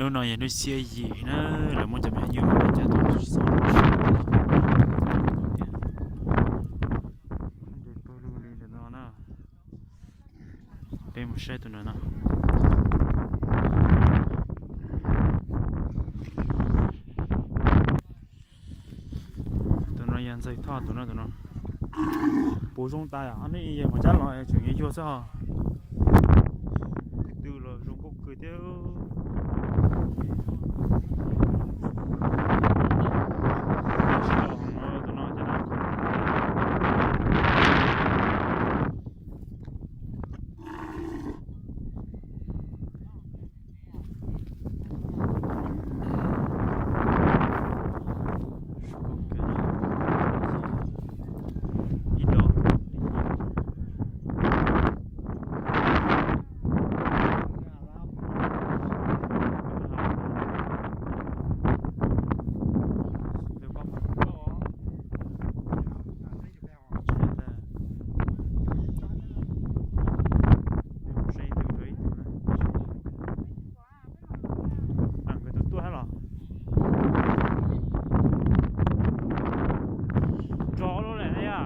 Hnub no yog hnub xiab yim na, lawv muab cov me nyuam mus cab tuaj tsis txog. Ntawm no na, peb mus saib tus ntawm no. Tus no yog ntxawg thoj tus no, tus no puv zoo tas, nej yog qhov cab los tseem yuag yuag xwb os. Tus twg los zoo nkauj kawg thiab. Nkawd tus tuaj thiab los? Rov lawm na yom.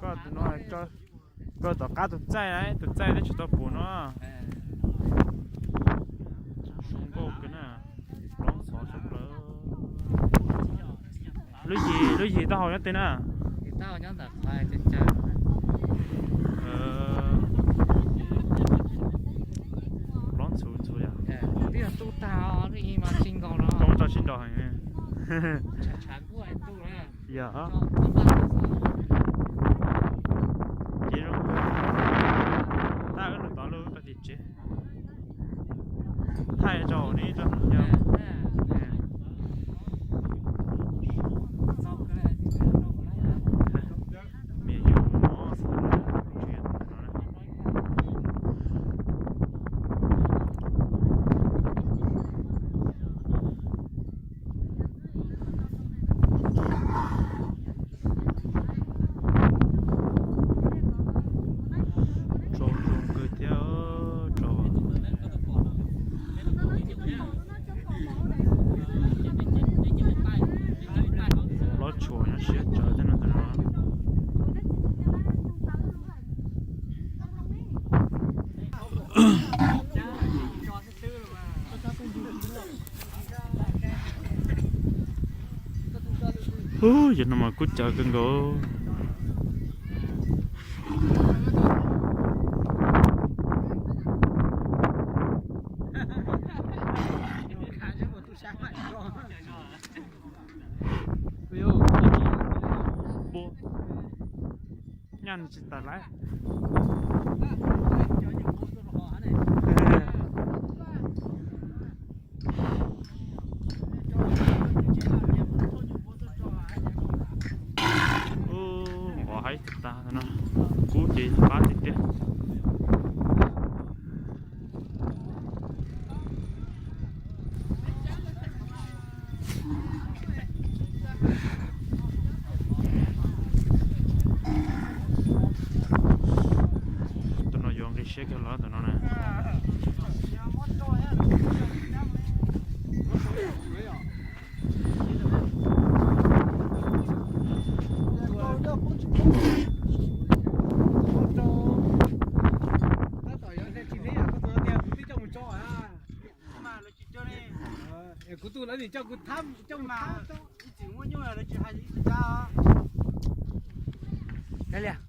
Koj tus no, koj tom qab tus txaij, tus txaij twb tsis tau pum no. Zoo nkauj kawg na. Lub yim, lub yim taub hau nyob twg na? Lob ntxhuv ntxhuv yom. Tau tso sib nraus heev. Yog. Ces zoo, tab wb lug tod lub rau tim tsev. Thaij rau nej tso. Tso zoo kawg thiab tso. Lob tshua nyob siab tsawv thiab no ntag no. Ub, yog no mas kub cawv kawg nkaus. Nyaj tsis tas lawm. Ub, nqos haib tas no, kub ces qab tiag tiag. Tus no yuav nqi siab kawg los tus no na. Kuv tus lawv nim coj kuv thab, coj kuv thab. Kav liam,